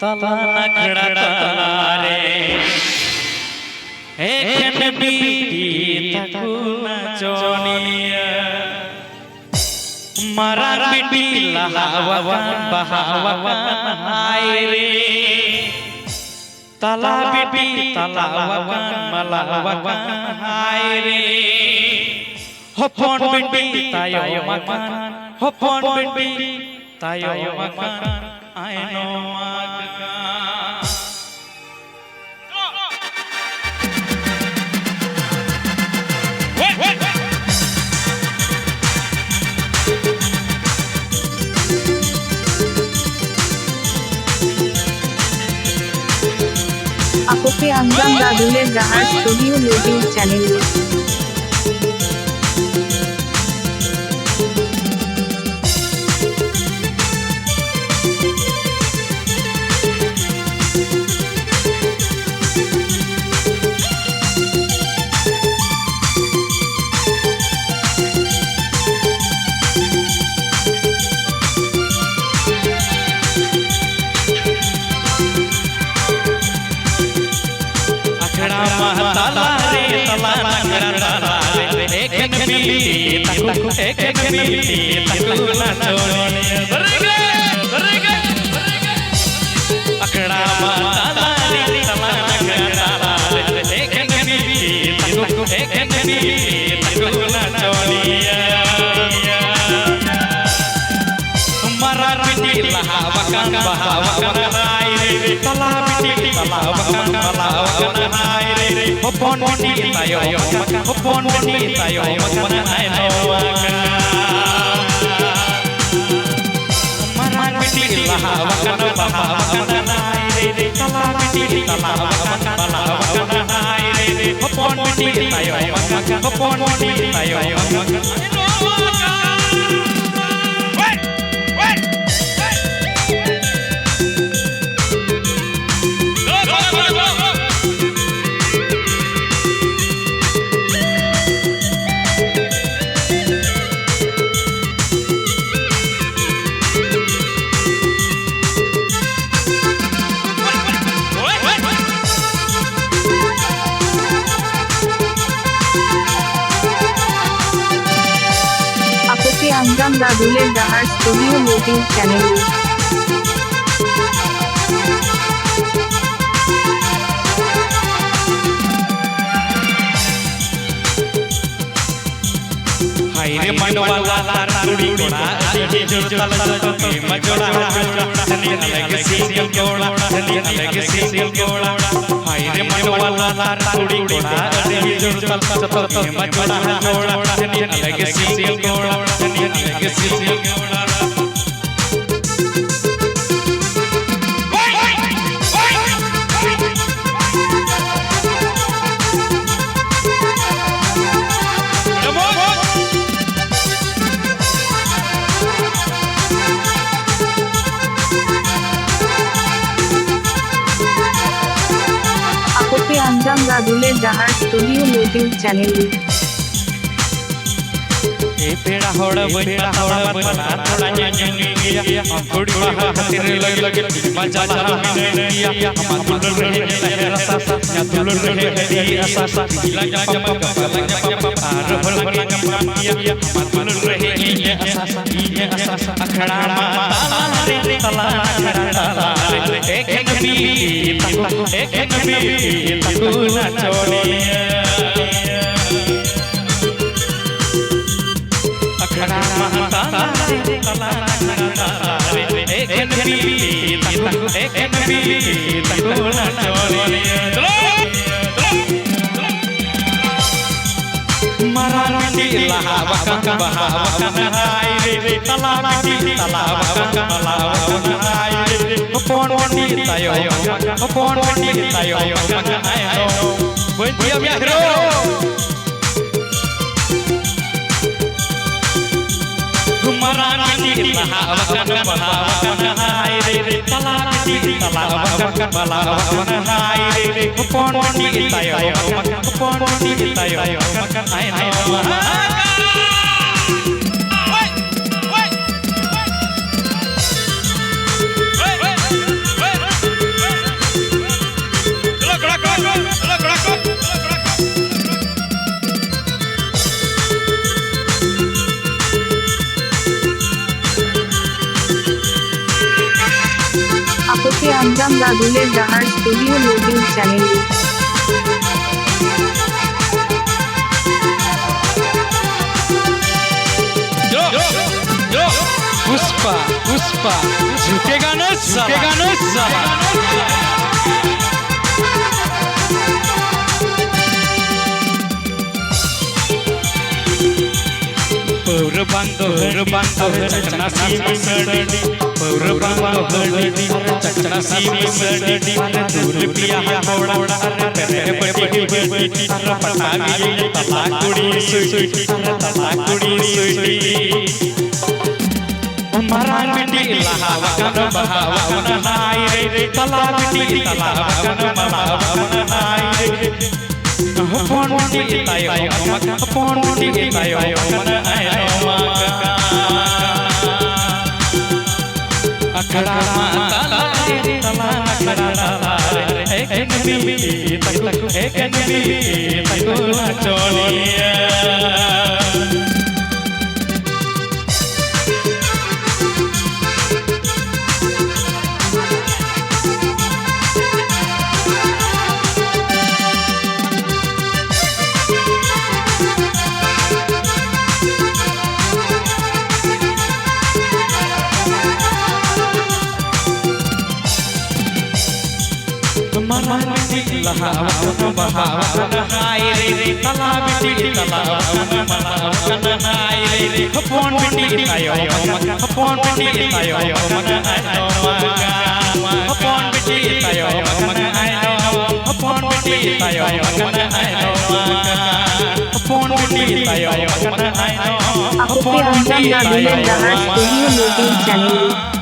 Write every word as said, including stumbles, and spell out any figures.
ᱛᱟᱞᱟ ᱟᱠᱷᱲᱟ ᱛᱟᱞᱟᱨᱮ ᱮᱠᱷᱮᱱ ᱵᱤᱴᱤ ᱛᱟᱠᱚ ᱱᱟᱪᱚᱱᱤᱭᱟᱹ᱾ ᱢᱟᱨᱟᱝ ᱵᱤᱴᱤ ᱞᱟᱦᱟ ᱟᱠᱟᱱ ᱵᱟᱦᱟ ᱟᱠᱟᱱ ᱦᱟᱭ ᱨᱮ᱾ ᱛᱟᱞᱟ ᱵᱤᱴᱤ ᱛᱟᱞᱟ ᱟᱠᱟᱱ ᱢᱟᱞᱟ ᱟᱠᱟᱱ ᱦᱟᱭ ᱨᱮ᱾ ᱦᱚᱯᱚᱱ ᱵᱤᱴᱤ ᱛᱟᱭᱚᱢ ᱟᱠᱟᱱ, ᱦᱚᱯᱚᱱ ᱵᱤᱴᱤ ᱛᱟᱭᱚᱢ ᱟᱠᱟᱱ ᱟᱭᱱᱚᱢ ᱟᱠᱟᱱ᱾ ᱟᱯᱮ ᱯᱮ ᱟᱸᱡᱚᱢ ᱫᱟ ᱫᱩᱞᱟᱹᱲ ᱰᱟᱦᱟᱨ ᱥᱴᱩᱰᱤᱭᱳ YouTube ᱪᱮᱱᱮᱞ᱾ ᱟᱠᱷᱲᱟ ᱢᱟ ᱛᱟᱞᱟᱨᱮ, ᱛᱟᱞᱟ ᱟᱠᱷᱲᱟ ᱛᱟᱞᱟᱨᱮ, ᱮᱠᱷᱮᱱ ᱵᱤᱴᱤ ᱛᱟᱠᱚ, ᱮᱠᱷᱮᱱ ᱵᱤᱴᱤ ᱛᱟᱠᱚ ᱱᱟᱪᱚᱱᱤᱭᱟᱹ᱾ Very good, very good, very good. ᱟᱠᱷᱲᱟ ᱢᱟ ᱛᱟᱞᱟᱨᱮ, ᱛᱟᱞᱟ ᱟᱠᱷᱲᱟ ᱛᱟᱞᱟᱨᱮ, ᱮᱠᱷᱮᱱ ᱵᱤᱴᱤ ᱛᱟᱠᱚ, ᱮᱠᱷᱮᱱ ᱵᱤᱴᱤ ᱛᱟᱠᱚ ᱱᱟᱪᱚᱱᱤᱭᱟᱹ᱾ ᱢᱟᱨᱟᱝ ᱵᱤᱴᱤ ᱞᱟᱦᱟ ᱟᱠᱟᱱ ᱵᱟᱦᱟ ᱟᱠᱟᱱ ᱦᱟᱭ ᱨᱮ, ᱛᱟᱞᱟ ᱵᱤᱴᱤ ᱛᱟᱞᱟ ᱟᱠᱟᱱ ᱵᱟᱞᱟ ᱟᱠᱟᱱ ᱦᱟᱭ ᱨᱮ, ᱦᱚᱯᱚᱱ ᱵᱤᱴᱤ ᱛᱟᱭᱚᱢ ᱟᱠᱟᱱ, ᱦᱚᱯᱚᱱ ᱵᱤᱴᱤ ᱛᱟᱭᱚᱢ ᱟᱠᱟᱱ ᱟᱭᱱᱚᱢ ᱟᱠᱟᱱ᱾ ᱢᱟᱨᱟᱝ ᱵᱤᱴᱤ ᱞᱟᱦᱟ ᱟᱠᱟᱱ ᱵᱟᱦᱟ ᱟᱠᱟᱱ ᱦᱟᱭ ᱨᱮ, ᱛᱟᱞᱟ ᱵᱤᱴᱤ ᱛᱟᱞᱟ ᱟᱠᱟᱱ ᱵᱟᱞᱟ ᱟᱠᱟᱱ ᱦᱟᱭ ᱨᱮ, ᱦᱚᱯᱚᱱ ᱵᱤᱴᱤ ᱛᱟᱭᱚᱢ ᱟᱠᱟᱱ, ᱦᱚᱯᱚᱱ ᱵᱤᱴᱤ ᱛᱟᱭᱚᱢ ᱟᱠᱟᱱ᱾ ᱜᱟᱫᱩᱞᱮ ᱰᱟᱦᱟᱨ ᱥᱴᱩᱰᱤᱭᱳ ᱢᱤᱣᱡᱤᱠ ᱪᱮᱱᱮᱞ᱾ ᱦᱟᱭ ᱨᱮ ᱢᱟᱱᱣᱟ ᱞᱟᱛᱟᱨ ᱠᱩᱲᱤ ᱠᱚᱲᱟ, ᱟᱹᱰᱤ ᱡᱳᱨ ᱛᱟᱞᱟ ᱡᱚᱛᱚ ᱜᱮ ᱢᱟᱡᱚᱲᱟ ᱦᱟᱡᱚᱲᱟ, ᱦᱟᱹᱱᱤ ᱟᱞᱟᱜᱽ ᱥᱤᱝᱜᱮᱞ ᱠᱚᱲᱟ, ᱦᱟᱹᱱᱤ ᱟᱞᱟᱜᱽ ᱥᱤᱝᱜᱮᱞ ᱠᱚᱲᱟ᱾ ᱦᱟᱭ ᱨᱮ ᱢᱟᱱᱣᱟ ᱞᱟᱛᱟᱨ ᱠᱩᱲᱤ ᱠᱚᱲᱟ, ᱟᱹᱰᱤ ᱡᱳᱨ ᱛᱟᱞᱟ ᱡᱚᱛᱚ ᱜᱮ ᱢᱟᱡᱚᱲᱟ ᱦᱟᱡᱚᱲᱟ, ᱦᱟᱹᱱᱤ ᱟᱞᱟᱜᱽ ᱥᱤᱝᱜᱮᱞ ᱠᱚᱲᱟ, ᱦᱟᱹᱱᱤ ᱟᱞᱟᱜᱽ ᱥᱤᱝᱜᱮᱞ ᱠᱚᱲᱟ᱾ ᱟᱯᱮ ᱯᱮ ᱟᱸᱡᱚᱢ ᱫᱟ ᱫᱩᱞᱮ ᱰᱟᱦᱟᱨ ᱥᱴᱩᱰᱤᱭᱳ ᱢᱤᱣᱡᱤᱠ ᱪᱮᱱᱮᱞ᱾ ᱮ ᱯᱮᱲᱟ ᱦᱚᱲ, ᱵᱟᱹᱧ ᱯᱟᱲᱦᱟᱣᱟ ᱵᱟᱯᱞᱟ ᱛᱷᱚᱲᱟ ᱧᱮᱞ ᱧᱚᱜ ᱜᱮᱭᱟ᱾ ᱟᱢ ᱠᱩᱲᱤ ᱵᱟᱦᱟ ᱦᱟᱛᱮᱨ ᱞᱟᱹᱜᱤᱫ ᱞᱟᱹᱜᱤᱫ ᱢᱟ ᱪᱟᱞᱟᱣ ᱢᱮᱱᱟᱹᱧ ᱜᱮᱭᱟ᱾ ᱟᱢᱟᱜ ᱫᱩᱞᱟᱹᱲ ᱨᱮ ᱛᱟᱦᱮᱸ ᱟᱥᱟ, ᱤᱧᱟᱹᱜ ᱫᱩᱞᱟᱹᱲ ᱨᱮ ᱟᱹᱰᱤ ᱟᱥᱟ᱾ ᱛᱤᱦᱤᱧ ᱞᱟᱝ ᱧᱟᱯᱟᱢᱟ, ᱜᱟᱯᱟ ᱞᱟᱝ ᱧᱟᱯᱟᱢᱟ, ᱟᱨᱦᱚᱸ ᱞᱟᱝ ᱧᱟᱯᱟᱢ ᱜᱮᱭᱟ᱾ ᱟᱢᱟᱜ ᱫᱩᱞᱟᱹᱲ ᱨᱮ ᱤᱧ ᱟᱥᱟ, ᱤᱧ ᱟᱥᱟ᱾ ᱟᱠᱷᱲᱟ ᱢᱟ ᱛᱟᱞᱟ ᱨᱮ, ᱛᱟᱞᱟ ᱟᱠᱷᱲᱟ ᱛᱟᱞᱟ ᱨᱮ, ᱮᱠᱷᱮᱱ ᱵᱤᱴᱤ ᱛᱟᱠᱚ, ᱮᱠᱷᱮᱱ ᱵᱤᱴᱤ ᱛᱟᱠᱚ ᱱᱟᱪᱚᱱᱤᱭᱟᱹ᱾ ᱟᱠᱷᱲᱟ ᱢᱟᱦᱟ ᱛᱟᱞᱟ ᱨᱮ, ᱛᱟᱞᱟ ᱟᱠᱷᱲᱟ ᱛᱟᱞᱟ ᱨᱮ, ᱮᱠᱷᱮᱱ ᱵᱤᱴᱤ ᱛᱟᱠᱚ, ᱮᱠᱷᱮᱱ ᱵᱤᱴᱤ ᱛᱟᱠᱚ ᱱᱟᱪᱚᱱᱤᱭᱟᱹ᱾ ᱢᱟᱨᱟᱝ ᱵᱤᱴᱤ ᱞᱟᱦᱟ ᱟᱠᱟᱱ, ᱵᱟᱦᱟ ᱟᱠᱟᱱ ᱦᱟᱭ ᱨᱮ, ᱛᱟᱞᱟ ᱵᱤᱴᱤ ᱛᱟᱞᱟ ᱟᱠᱟᱱ, ᱵᱟᱦᱟ ᱟᱠᱟᱱ ᱦᱟᱭ ᱨᱮ, ᱦᱚᱯᱚᱱ ᱵᱤᱴᱤ ᱛᱟᱭᱚᱢ ᱟᱠᱟᱱ, ᱦᱚᱯᱚᱱ ᱵᱤᱴᱤ ᱛᱟᱭᱚᱢ ᱟᱠᱟᱱ ᱟᱭᱱᱚᱢ᱾ ᱵᱟᱹᱧ ᱛᱤᱭᱟᱹᱜ ᱢᱮᱭᱟ ᱦᱤᱨᱳ᱾ ᱢᱟᱨᱟᱝ ᱵᱤᱴᱤ ᱞᱟᱦᱟ ᱟᱠᱟᱱ, ᱵᱟᱦᱟ ᱟᱠᱟᱱ ᱦᱟᱭ ᱨᱮ, ᱛᱟᱞᱟ ᱵᱤᱴᱤ ᱛᱟᱞᱟ ᱟᱠᱟᱱ, ᱵᱟᱞᱟ ᱟᱠᱟᱱ ᱦᱟᱭ ᱨᱮ, ᱦᱚᱯᱚᱱ ᱵᱤᱴᱤ ᱛᱟᱭᱚᱢ ᱟᱠᱟᱱ, ᱦᱚᱯᱚᱱ ᱵᱤᱴᱤ ᱛᱟᱭᱚᱢ ᱟᱠᱟᱱ, ᱟᱭᱱᱚᱢ ᱟᱠᱟᱱ᱾ ᱟᱯᱮ ᱯᱮ ᱟᱸᱡᱚᱢ ᱫᱟ ᱫᱩᱞᱟᱹᱲ ᱰᱟᱦᱟᱨ ᱥᱴᱩᱰᱤᱭᱳ ᱞᱳᱰᱤᱝ ᱪᱮᱱᱮᱞ᱾ ᱡᱚ, ᱡᱚ, ᱯᱩᱥᱯᱟ, ᱯᱩᱥᱯᱟ, ᱡᱷᱩᱠᱮᱜᱟ ᱱᱟᱭ ᱥᱟᱞᱟ, ᱡᱷᱩᱠᱮᱜᱟ ᱱᱟᱭ ᱥᱟᱞᱟ᱾ ᱯᱟᱹᱣᱨᱟᱹ ᱵᱟᱝ ᱫᱚ ᱦᱟᱺᱰᱤ, ᱯᱟᱹᱣᱨᱟᱹ ᱵᱟᱝ ᱫᱚ ᱦᱟᱺᱰᱤ, ᱪᱟᱠᱷᱱᱟ ᱥᱤᱢ ᱥᱟᱺᱰᱤ᱾ ᱯᱟᱹᱣᱨᱟᱹ ᱵᱟᱝ ᱫᱚ ᱦᱟᱺᱰᱤ, ᱪᱟᱠᱷᱱᱟ ᱥᱤᱢ ᱥᱟᱺᱰᱤ᱾ ᱫᱩᱞ ᱯᱮᱭᱟ ᱠᱚᱲᱟ, ᱯᱮᱨᱮ ᱵᱟᱹᱴᱤ ᱵᱟᱹᱴᱤ, ᱯᱟᱴᱟ ᱜᱮᱭᱟᱹᱧ ᱛᱟᱞᱟ ᱠᱩᱲᱤ ᱥᱩᱭᱴᱤ, ᱛᱟᱞᱟ ᱠᱩᱲᱤ ᱥᱩᱭᱴᱤ᱾ ᱢᱟᱨᱟᱝ ᱵᱤᱴᱤ ᱞᱟᱦᱟ ᱟᱠᱟᱱ ᱵᱟᱦᱟ ᱟᱠᱟᱱ ᱦᱟᱭ ᱨᱮ, ᱛᱟᱞᱟ ᱵᱤᱴᱤ ᱛᱟᱞᱟ ᱟᱠᱟᱱ ᱢᱟᱞᱟ ᱟᱠᱟᱱ ᱦᱟᱭ ᱨᱮ᱾ ᱦᱚᱯᱚᱱ ᱵᱤᱴᱤ ᱛᱟᱭᱚᱢ ᱟᱠᱟᱱ, ᱦᱚᱯᱚᱱ ᱵᱤᱴᱤ ᱛᱟᱭᱚᱢ ᱟᱠᱟᱱ ᱟᱭᱱᱚᱢ ᱟᱠᱟᱱ᱾ ᱟᱠᱷᱲᱟ ᱢᱟ ᱛᱟᱞᱟ ᱨᱮ, ᱛᱟᱞᱟ ᱟᱠᱷᱲᱟ ᱛᱟᱞᱟ ᱨᱮ, ᱮᱠᱮᱱ ᱵᱤᱴᱤ ᱛᱟᱠᱚ, ᱮᱠᱮᱱ ᱵᱤᱴᱤ ᱛᱟᱠᱚ ᱱᱟᱪᱚᱱᱤᱭᱟᱹ᱾ ᱢᱟᱨᱟᱝ ᱵᱤᱴᱤ ᱞᱟᱦᱟ ᱟᱠᱟᱱ ᱵᱟᱦᱟ ᱟᱠᱟᱱ ᱦᱟᱭ ᱨᱮ, ᱛᱟᱞᱟ ᱵᱤᱴᱤ ᱛᱟᱞᱟ ᱟᱠᱟᱱ ᱢᱟᱞᱟ ᱟᱠᱟᱱ ᱦᱟᱭ ᱨᱮ, ᱦᱚᱯᱚᱱ ᱵᱤᱴᱤ ᱛᱟᱭᱚᱢ ᱟᱠᱟᱱ, ᱦᱚᱯᱚᱱ ᱵᱤᱴᱤ ᱛᱟᱭᱚᱢ ᱟᱠᱟᱱ ᱟᱭᱱᱚᱢ ᱟᱠᱟᱱ, ᱦᱚᱯᱚᱱ ᱵᱤᱴᱤ ᱛᱟᱭᱚᱢ ᱟᱠᱟᱱ ᱟᱭᱱᱚᱢ, ᱦᱚᱯᱚᱱ ᱵᱤᱴᱤ ᱛᱟᱭᱚᱢ ᱟᱠᱟᱱ ᱟᱭᱱᱚᱢ ᱟᱠᱟᱱ, ᱦᱚᱯᱚᱱ ᱵᱤᱴᱤ ᱛᱟᱭᱚᱢ ᱟᱠᱟᱱ ᱟᱭᱱᱚᱢ, ᱟᱯᱮ ᱯᱮ ᱦᱚᱯᱚᱱ ᱟᱸᱡᱚᱢ ᱵᱤᱴᱤ ᱫᱟ ᱫᱩᱞᱟᱹᱲ ᱛᱟᱭᱚᱢ ᱰᱟᱦᱟᱨ ᱟᱠᱟᱱ ᱥᱴᱩᱰᱤᱭᱳ ᱞᱳᱰᱤᱝ ᱪᱮᱱᱮᱞ᱾